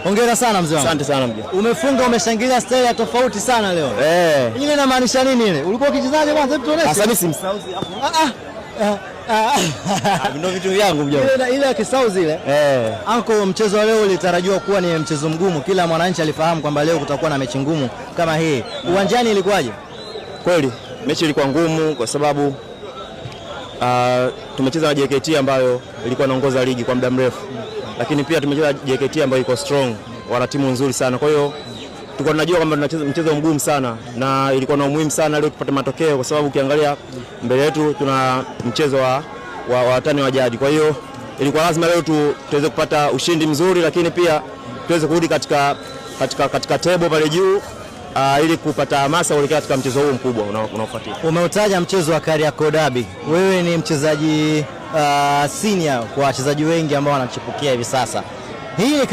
Hongera sana mzee wangu. Asante sana mjomba. Umefunga, umeshangilia style ya tofauti sana leo. Eh. Ile inamaanisha nini ile? Ulikuwa ukichezaje kwanza? Hebu tuoneshe. Sasa mimi si msauzi. Ah, ah. Ah, ah. Ndio vitu vyangu mjomba. Ile ya kisauzi ile. Eh. Anko, mchezo wa leo ulitarajiwa kuwa ni mchezo mgumu. Kila mwananchi alifahamu kwamba leo kutakuwa na mechi ngumu kama hii. Uwanjani ilikuwaje? Kweli mechi ilikuwa ngumu kwa sababu tumecheza na JKT ambayo ilikuwa inaongoza ligi kwa muda mrefu, lakini pia tumecheza JKT ambayo iko strong, wana timu nzuri sana. Kwa hiyo tulikuwa tunajua kwamba tunacheza mchezo mgumu sana, na ilikuwa na umuhimu sana leo tupate matokeo, kwa sababu ukiangalia mbele yetu tuna mchezo wa watani wa jadi. Kwa hiyo ilikuwa lazima leo tuweze kupata ushindi mzuri, lakini pia tuweze kurudi katika table pale juu ili kupata hamasa kuelekea katika mchezo huu mkubwa unaofuatia. Umeutaja mchezo wa Kariakoo Derby. Wewe ni mchezaji senior kwa wachezaji wengi ambao wanachipukia hivi sasa. Hii ni